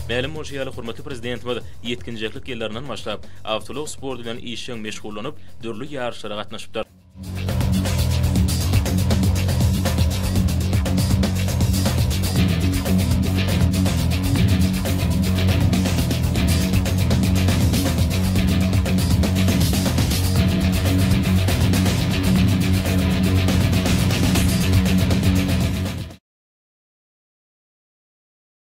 Mälim bolşy ýaly, hormatly Prezidentimiz ýetginjeklik ýyllaryndan başlap, awtoulag sporty bilen işjeň meşgullanyp, dürli ýaryşlara gatnaşypdyr.